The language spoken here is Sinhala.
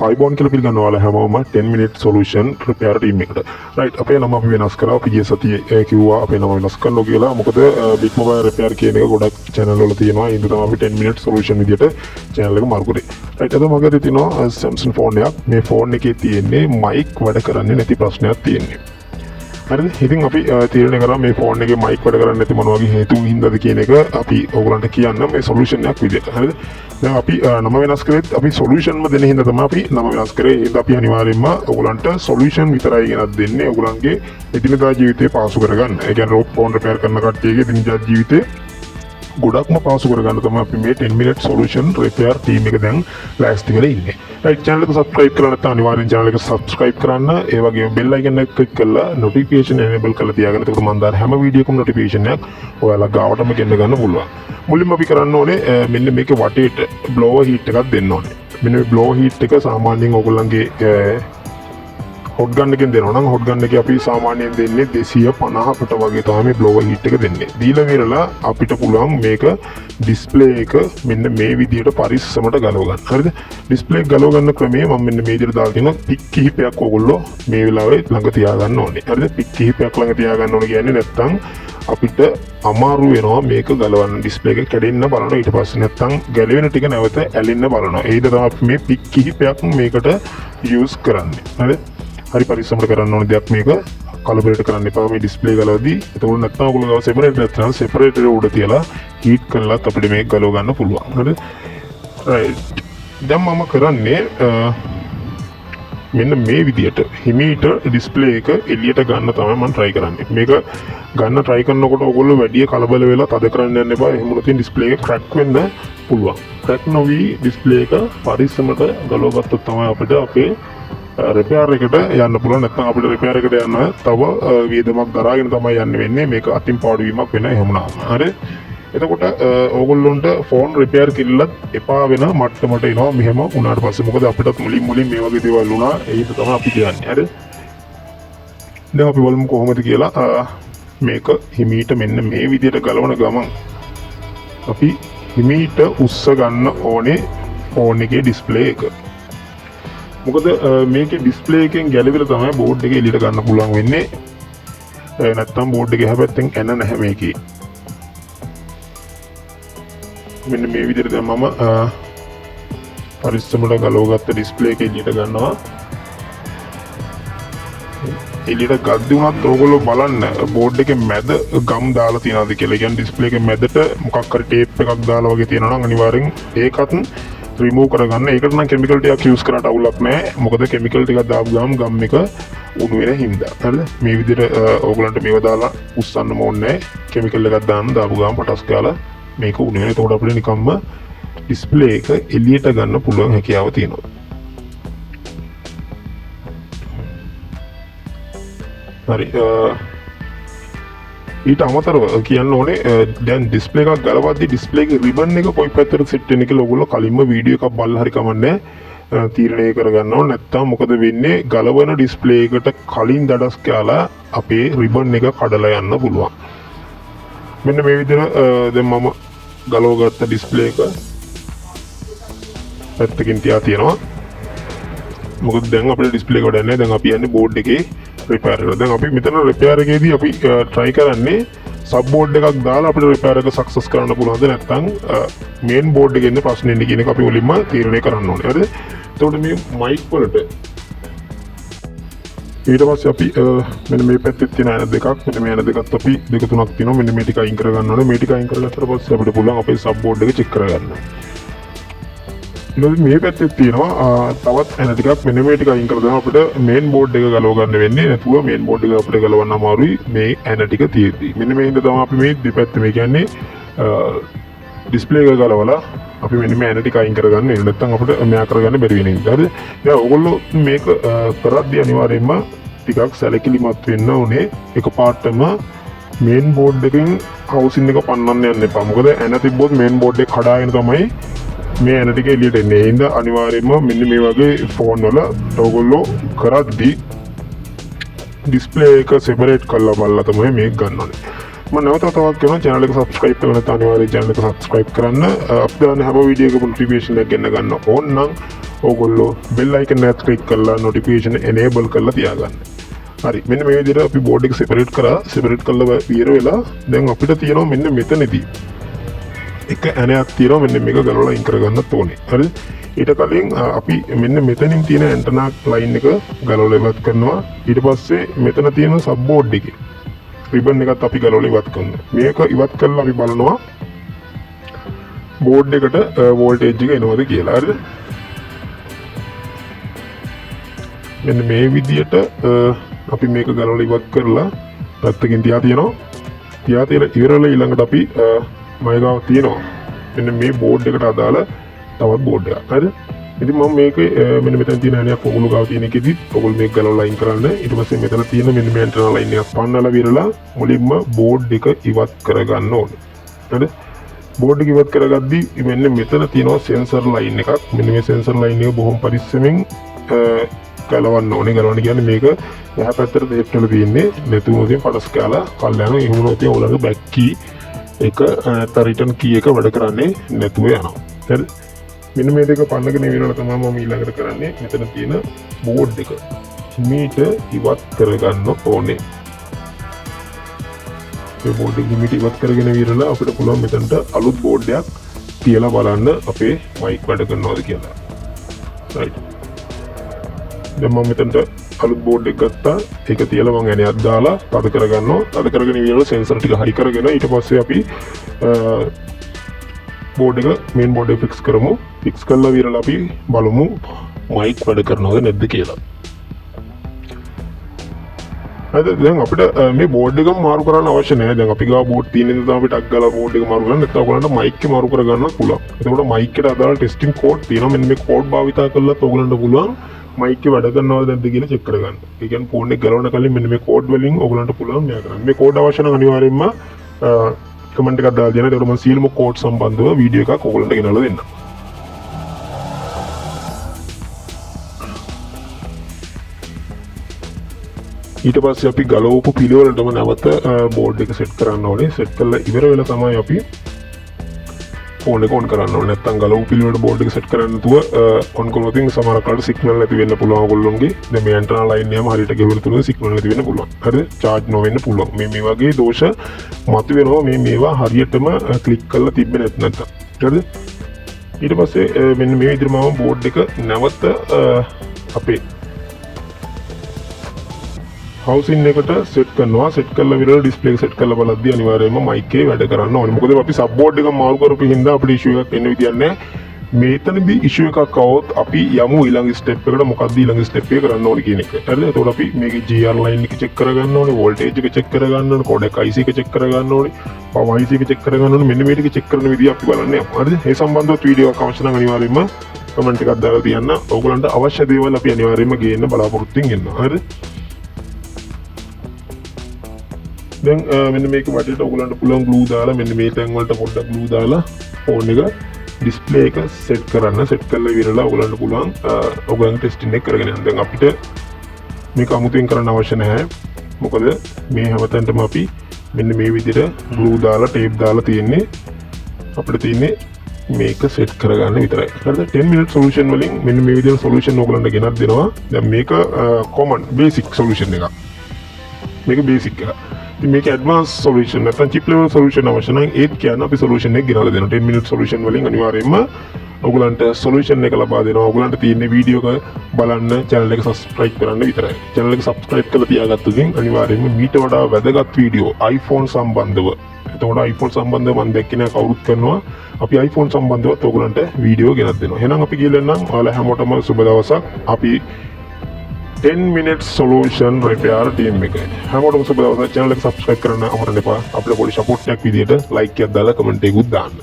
ආයුබෝවන් කියලා පිළිගන්න ඔයාලා හැමෝම 10 minute solution repair team එකට. Right, අපේ නම අපි වෙනස් කරා. අපි ගිය සතියේ කිව්වා අපේ නම වෙනස් කරන්න කියලා. මොකද big mobile repair කියන එක ගොඩක් channel වල තියෙනවා. ඒ හින්දා තමයි අපි 10 minute solution විදියට channel එක මාරු කරේ. Right, අද මගේ අතේ තියෙනවා Samsung phone එකක්. මේ ෆෝන් එකේ තියෙන්නේ මයික් වැඩ කරන්නේ නැති ප්‍රශ්නයක් තියෙන්නේ. හරිද? ඉතින් අපි තීරණය කරා මේ ෆෝන් එකේ මයික් වැඩ කරන්නේ නැති මොන වගේ හේතුන් හින්දාද කියන එක අපි ඕගොල්ලන්ට කියන්න මේ සොලියුෂන් එකක් විදියට. හරිද? දැන් අපි නම වෙනස් කරෙත් අපි සොලියුෂන්ම දෙන හින්දා තමයි අපි නම වෙනස් කරේ. ඒ හින්දා අපි අනිවාර්යයෙන්ම ඕගොල්ලන්ට සොලියුෂන් විතරයි ගෙනත් දෙන්නේ ඕගොල්ලන්ගේ එදිනදා ජීවිතේ පහසු කරගන්න. ඒ කියන්නේ රෝප් ෆෝන් රිපෙයාර් කරන කට්ටියගේ එදිනදා ජීවිතේ ගොඩක්ම පහසු කරගන්න තමයි අපි මේ 10 minute solution repair team එක දැන් ලෑස්ති වෙලා ඉන්නේ. රයිට්, channel එක subscribe කරලා නැත්නම් අනිවාර්යෙන් channel එක subscribe කරන්න. ඒ වගේම bell icon එක click කරලා notification enable කරලා තියාගන්න. එතකොට මම දාන හැම වීඩියෝ එකම notification එකක් ඔයාලා ගාවටම ගෙන්න ගන්න පුළුවන්. මුලින්ම අපි කරන්න ඕනේ මෙන්න මේකේ වටේට blower heat එකක් දෙන්න ඕනේ. මෙන්න මේ blower heat එක සාමාන්‍යයෙන් ඔයගොල්ලන්ගේ හොට් ගන් එකෙන් දෙනවා නම් හොට් ගන් එකේ අපි සාමාන්‍යයෙන් දෙන්නේ 250කට වගේ තමයි මේ බ්ලෝවර් හීට් එක දෙන්නේ. දීලා ඉවරලා අපිට පුළුවන් මේක ඩිස්ප්ලේ එක මෙන්න මේ විදියට පරිස්සමට ගලව ගන්න. හරිද? ඩිස්ප්ලේ එක ගලව ගන්න ක්‍රමය මම මෙන්න මේ විදියට දාලා තියෙනවා. පික් කිහිපයක් ඔයගොල්ලෝ මේ වෙලාවේ ළඟ තියාගන්න ඕනේ. හරිද? පික් කිහිපයක් ළඟ තියාගන්න ඕනේ කියන්නේ නැත්තම් අපිට අමාරු වෙනවා මේක ගලවන්න. ඩිස්ප්ලේ එක කැඩෙන්න බලනවා, ඊට පස්සේ නැත්තම් ගැලවෙන ටික නැවත ඇලෙන්න බලනවා. ඒ හින්දා තමයි අපි මේ පික් කිහිපයක් මේකට යූස් කරන්නේ. හරිද? හරි පරිස්සමට කරන්න ඕන දෙයක් මේක. කලබලයට කරන්න එපා මේ ඩිස්ප්ලේ ගලවද්දී. එතකොට නැත්නම් ඔයගොල්ලෝ ගාව සෙපරේටර් නැත්නම් සෙපරේටර් උඩ තියලා හීට් කරලත් අපිට මේක ගලව ගන්න පුළුවන්. හරිද? රයිට්. දැන් මම කරන්නේ මෙන්න මේ විදියට හිමීට ඩිස්ප්ලේ එක එළියට ගන්න තමයි මම try කරන්නේ. මේක ගන්න try කරනකොට ඔයගොල්ලෝ වැඩි කලබල වෙලා තද කරන්න යන්න එපා. එහෙම වුණොත් ඩිස්ප්ලේ එක ක්‍රැක් වෙන්න පුළුවන්. ක්‍රැක් නොවි ඩිස්ප්ලේ එක පරිස්සමට ගලව ගත්තොත් තමයි අපිට අපේ රිපෙයාර් එකට යන්න පුළුවන්. නැත්නම් අපිට රිපෙයාර් එකට යන්න තව වියදමක් දරාගෙන තමයි යන්න වෙන්නේ. මේක අතින් පාඩු වීමක් වෙන එහෙම වුණාම. හරි. එතකොට ඕගොල්ලොන්ට ෆෝන් රිපෙයාර් කිරිල්ලත් එපා වෙන මට්ටමට එනවා මෙහෙම වුණාට පස්සේ. මොකද අපිටත් මුලින් මුලින් මේ වගේ දේවල් වුණා. ඒ හින්දා තමයි අපි කියන්නේ. හරි. දැන් අපි බලමු කොහොමද කියලා. මේක හිමීට මෙන්න මේ විදියට ගලවන ගමන් අපි හිමීට උස්ස ගන්න ඕනේ ෆෝන් එකේ ඩිස්ප්ලේ එක. මොකද මේකේ ඩිස්ප්ලේ එකෙන් ගැලවිලා තමයි බෝඩ් එක එළියට ගන්න පුළුවන් වෙන්නේ. නැත්තම් බෝඩ් එක එහා පැත්තෙන් එන නැහැ මේකේ. මෙන්න මේ විදිහට දැන් මම පරිස්සමට ගලවගත්ත ඩිස්ප්ලේ එක එළියට ගන්නවා. එළියට ගද්දි වුණත් ඕගොල්ලෝ බලන්න බෝඩ් එකේ මැද ගම් දාලා තියනවාද කියලා. ඒ කියන්නේ ඩිස්ප්ලේ එකේ මැදට මොකක් හරි ටේප් එකක් දාලා වගේ තියෙනවා නම් අනිවාර්යෙන් ඒකත් රිමූව් කරගන්න. ඒකට නම් කෙමිකල් ටිකක් යූස් කරාට අවුලක් නෑ. මොකද කෙමිකල් ටිකක් දාපු ගමන් ගම් එක උණු වෙන හින්දා. හරිද? මේ විදිහට ඕගොල්ලන්ට මේව දාලා උස්සන්නම ඕනේ නෑ. කෙමිකල් එකක් දාන්න දාපු ගමන් පටස් ගාලා මේක උණු වෙන. එතකොට අපිට නිකම්ම ඩිස්ප්ලේ එක එළියට ගන්න පුළුවන් හැකියාව තියෙනවා. හරි, ඊට අමතරව කියන්න ඕනේ දැන් ඩිස්ප්ලේ එකක් ගලවද්දි ඩිස්ප්ලේ එකේ රිබන් එක කොයි පැත්තට සෙට් වෙන්නේ කියලා ඔයගොල්ලෝ කලින්ම වීඩියෝ එකක් බලලා හරි කමන්නේ තීරණය කරගන්න ඕන. නැත්තම් මොකද වෙන්නේ, ගලවන ඩිස්ප්ලේ එකට කලින් දඩස් කාලා අපේ රිබන් එක කඩලා යන්න පුළුවන්. මෙන්න මේ විදිහට දැන් මම ගලවගත්ත ඩිස්ප්ලේ එක පැත්තකින් තියා තියෙනවා. මොකද දැන් අපිට ඩිස්ප්ලේ එක වැඩක් නැහැ. දැන් අපි යන්නේ බෝඩ් එකේ රිපෙයාර් එකට. දැන් අපි මෙතන රිපෙයාර් එකේදී අපි try කරන්නේ සබ් බෝඩ් එකක් දාලා අපිට රිපෙයාර් එක සක්සස් කරන්න පුළුවන්ද නැත්නම් මේන් බෝඩ් එකේ ඉන්න ප්‍රශ්නේ ඉන්නේ කියන එක අපි මුලින්ම තීරණය කරන්න ඕනේ. හරිද? එතකොට මේ මයික් වලට ඊට පස්සේ අපි මෙන්න මේ පැත්තේ තියෙන ඇන දෙකක්, මෙන්න මේ ඇන දෙකත් අපි දෙක තුනක් තියෙනවා. මෙන්න මේ ටික අයින් කරගන්න ඕනේ. මේ ටික අයින් කරගත්තට පස්සේ අපිට පුළුවන් අපේ සබ් බෝඩ් එක චෙක් කරගන්න. ඊට පස්සේ මේ පැත්තේ තියෙනවා තවත් ඇන ටිකක්. මෙන්න මේ ටික අයින් කරලා දැන් අපිට මේන් බෝඩ් එක ගලව ගන්න වෙන්නේ. නැතුව මේන් බෝඩ් එක අපිට ගලවන්න අමාරුයි මේ ඇන ටික තියෙද්දි. මෙන්න මේ හින්දා තමයි අපි මේ දෙපැත්ත, මේ කියන්නේ ඩිස්ප්ලේ එක ගලවලා අපි මෙන්න මේ ඇන ටික අයින් කරගන්න වෙන්නේ. නැත්නම් අපිට මෙයා කරගන්න බැරි වෙන හින්දා. හරිද? දැන් ඔයගොල්ලෝ මේක කරද්දී අනිවාර්යයෙන්ම ටිකක් සැලකිලිමත් වෙන්න ඕනේ. එකපාරටම මේන් බෝඩ් එකෙන් හවුසින් එක පන්නන්න යන්න එපා. මොකද ඇන තිබ්බොත් මේන් බෝඩ් එක කඩාගෙන තමයි මේ ඇන ටික එළියට එන්නේ. ඒ හින්දා අනිවාර්යයෙන්ම මෙන්න මේ වගේ ෆෝන් වල ඔයගොල්ලෝ කරද්දී ඩිස්ප්ලේ එක සෙපරේට් කරලා බලලා තමයි මේක ගන්න ඕනේ. මම නැවත වතාවක් කියනවා, channel එක subscribe කරලා නැත්නම් අනිවාර්යයෙන් channel එක subscribe කරන්න. අපි දාන හැම වීඩියෝ එකකම notification එකක් ගෙන්න ගන්න ඕන නම් ඕගොල්ලෝ bell icon එකත් click කරලා notification enable කරලා තියාගන්න. හරි, මෙන්න මේ විදිහට අපි බෝඩ් එක සෙපරේට් කරා. සෙපරේට් කරලා ඉවර වෙලා දැන් අපිට තියෙනවා මෙන්න මෙතනදී එක ඇණයක් තියෙනවා. මෙන්න මේක ගලවලා අයින් කරගන්නත් ඕනේ. හරිද? ඊට කලින් අපි මෙන්න මෙතනින් තියෙන ඇන්ටනා ලයින් එක ගලවලා ඉවත් කරනවා. ඊට පස්සේ මෙතන තියෙන සබ් බෝඩ් එකේ රිබන් එකත් අපි ගලවලා ඉවත් කරනවා. මේක ඉවත් කරලා අපි බලනවා බෝඩ් එකට වෝල්ටේජ් එක එනවද කියලා. හරිද? මෙන්න මේ විදියට අපි මේක ගලවලා ඉවත් කරලා පැත්තකින් තියා තියෙනවා. තියා තියලා ඉවරලා ඊළඟට අපි මගේ ගාව තියෙනවා මෙන්න මේ බෝඩ් එකට අදාළ තවත් බෝඩ් එකක්. හරිද? ඉතින් මම මේක මෙන්න මෙතන තියෙන ඇණයක් ඔයගොල්ලෝ ගාව තියෙන එකෙදි ඔයගොල්ලෝ මේක ගලවලා අයින් කරන්න. ඊට පස්සේ මෙතන තියෙන මෙන්න මේ ඇන්ටනා ලයින් එකක් පන්නලා විරලා මුලින්ම බෝඩ් එක ඉවත් කරගන්න ඕනේ. හරිද? බෝඩ් එක ඉවත් කරගද්දි මෙන්න මෙතන තියෙනවා සෙන්සර් ලයින් එකක්. මෙන්න මේ සෙන්සර් ලයින් එක බොහොම පරිස්සමෙන් ගලවන්න ඕනේ. ගලවන්න කියන්නේ මේක එහා පැත්තට සෙට් වෙලා තියෙන්නේ. නැතුව ඉතින් පටස් කාලා කල් යනවා. එහෙම වුණොත් ඉතින් ඔයාලගේ බෑක් කී එක නැත්නම් රිටර්න් කී එක වැඩ කරන්නේ නැතුව යනවා. හරිද? මෙන්න මේ දෙක පන්නගෙන ඉවරලා තමයි මම ඊළඟට කරන්නේ මෙතන තියෙන බෝඩ් එක හිමීට ඉවත් කරගන්න ඕනේ. මේ බෝඩ් එක හිමීට ඉවත් කරගෙන ඉවරලා අපිට පුළුවන් මෙතනට අලුත් බෝඩ් එකක් තියලා බලන්න අපේ මයික් වැඩ කරනවද කියලා. රයිට්. දැන් මම මෙතනට අලුත් බෝඩ් එක ගත්තා. ඒක තියලා මං ඇණයක් දාලා තද කරගන්නවා. තද කරගෙන ඉවරලා සෙන්සර් ටික හරි කරගෙන ඊට පස්සේ අපි බෝඩ් එක මේන් බෝඩ් එක ෆික්ස් කරමු. ෆික්ස් කරලා ඉවරලා අපි බලමු මයික් වැඩ කරනවද නැද්ද කියලා. හරිද? දැන් අපිට මේ බෝඩ් එකම මාරු කරන්න අවශ්‍ය නෑ. දැන් අපි ගාව බෝඩ් තියෙන හින්දා තමයි අපි ටක් ගාලා බෝඩ් එක මාරු කරන්නේ. නැත්නම් ඔයගොල්ලන්ට මයික් එක මාරු කරගන්නත් පුළුවන්. එතකොට මයික් එකට අදාළ ටෙස්ටිං කෝඩ් තියෙනවා. මෙන්න මේ කෝඩ් භාවිතා කරලත් ඔයගොල්ලන්ට පුළුවන් මයික් එක වැඩ කරනවද නැද්ද කියලා චෙක් කරගන්න. ඒ කියන්නේ ෆෝන් එක ගලවන කලින් මෙන්න මේ කෝඩ් වලින් ඔයගොල්ලන්ට පුළුවන් මෙයා කරන්න. මේ කෝඩ් අවශ්‍ය නම් අනිවාර්යයෙන්ම කමෙන්ට් එකක් දාලා දෙන්න. එතකොට මම සියලුම කෝඩ් සම්බන්ධව වීඩියෝ එකක් ඔයගොල්ලන්ට ගෙනල්ලා දෙන්නම්. ඊට පස්සේ අපි ගලවපු පිළිවෙලටම නැවත බෝඩ් එක සෙට් කරන්න ඕනේ. සෙට් කරලා ඉවර වෙලා තමයි අපි ෆෝන් එක ඔන් කරන්න ඕනේ. නැත්තම් ගලවපු පිළිවෙලට බෝඩ් එක සෙට් කරන්න නැතුව ඔන් කරොත් ඉතින් සමහර කාලට සිග්නල් නැති වෙන්න පුළුවන් ඔයගොල්ලොන්ගේ. දැන් මේ ඇන්ටනා ලයින් එකම හරියට ගෙවලා තුන සිග්නල් නැති වෙන්න පුළුවන්. හරිද? චාර්ජ් නොවෙන්න පුළුවන්. මේ මේ වගේ දෝෂ මතුවෙනවා මේ මේවා හරියටම ක්ලික් කරලා තිබ්බේ නැත්නම්. හරිද? ඊට පස්සේ මෙන්න මේ විදිහට මම බෝඩ් එක නැවත අපේ හවුසින් එකට සෙට් කරනවා. සෙට් කරලා විරල ඩිස්ප්ලේ එක සෙට් කරලා බලද්දී අනිවාර්යයෙන්ම මයික් එකේ වැඩ කරන්න ඕනේ. මොකද අපි සබ් බෝඩ් එක මාරු කරපු හින්දා අපිට ඉෂුව එකක් එන්න විදියක් නැහැ. මේතනදී ඉෂුව එකක් આવොත් අපි යමු ඊළඟ ස්ටෙප් එකට. මොකද්ද ඊළඟ ස්ටෙප් එක කරන්න ඕනේ කියන එක. හරිද? එතකොට අපි මේකේ GR line එක චෙක් කරගන්න ඕනේ, වෝල්ටේජ් එක චෙක් කරගන්න ඕනේ, කෝඩෙක් IC එක චෙක් කරගන්න ඕනේ, පවර් IC එක චෙක් කරගන්න ඕනේ. මෙන්න මේ ටික චෙක් කරන විදිය අපි බලන්න යමු. හරිද? ඒ සම්බන්ධව වීඩියෝ එකක් අවශ්‍ය නම් අනිවාර්යයෙන්ම කමෙන්ට් එකක් දාලා තියන්න. ඔයගොල්ලන්ට අවශ්‍ය දේවල් අපි අනිවාර්යයෙන්ම ගේන්න බලාපොරොත්තු වෙන ඉන්නවා. හරිද? දැන් මෙන්න මේක වටේට ඔයගොල්ලන්ට පුළුවන් ග්ලූ දාලා මෙන්න මේ තැන් වලට පොඩ්ඩක් ග්ලූ දාලා ෆෝන් එක ඩිස්ප්ලේ එක සෙට් කරන්න. සෙට් කරලා ඉවරලා ඔයගොල්ලන්ට පුළුවන් ඔයගොල්ලන්ගේ ටෙස්ටිං එක කරගෙන යන්න. දැන් අපිට මේක අමුතුවෙන් කරන්න අවශ්‍ය නැහැ. මොකද මේ හැමතැනටම අපි මෙන්න මේ විදිහට ග්ලූ දාලා ටේප් දාලා තියෙන්නේ. අපිට තියෙන්නේ මේක සෙට් කරගන්න විතරයි. හරිද? 10 minute solution වලින් මෙන්න මේ විදිහට සොලියුෂන් ඔයගොල්ලන්ට ගෙනත් දෙනවා. දැන් මේක කොමන් බේසික් සොලියුෂන් එකක්. මේක බේසික් එකක්. ඉතින් මේක ඇඩ්වාන්ස් සොලියුෂන් නැත්නම් චිප් ලෙවල් සොලියුෂන් අවශ්‍ය නම් ඒත් කියන්න අපි සොලියුෂන් එක ගෙනල්ලා දෙනවා. 10 minute solution වලින් අනිවාර්යයෙන්ම ඔයගොල්ලන්ට සොලියුෂන් එක ලබා දෙනවා. ඔයගොල්ලන්ට තියෙන්නේ වීඩියෝ එක බලන්න, channel එක subscribe කරන්න විතරයි. Channel එක subscribe කරලා තියාගත්තොත් ඉතින් අනිවාර්යයෙන්ම මීට වඩා වැදගත් වීඩියෝ iPhone සම්බන්ධව. එතකොට iPhone සම්බන්ධව මම දැක්කේ නෑ කවුරුත් කරනවා. අපි iPhone සම්බන්ධවත් ඔයගොල්ලන්ට වීඩියෝ ගෙනත් දෙනවා. එහෙනම් අපි කියලා එන්නම් ඔයාලා හැමෝටම සුබ දවසක්. අපි 10 minute solution repair team එක. හැමෝටම සුබ දවසක්. Channel එක subscribe කරන්න අමතක එපා. අපිට පොඩි support එකක් විදියට like එකක් දාලා comment එකකුත් දාන්න.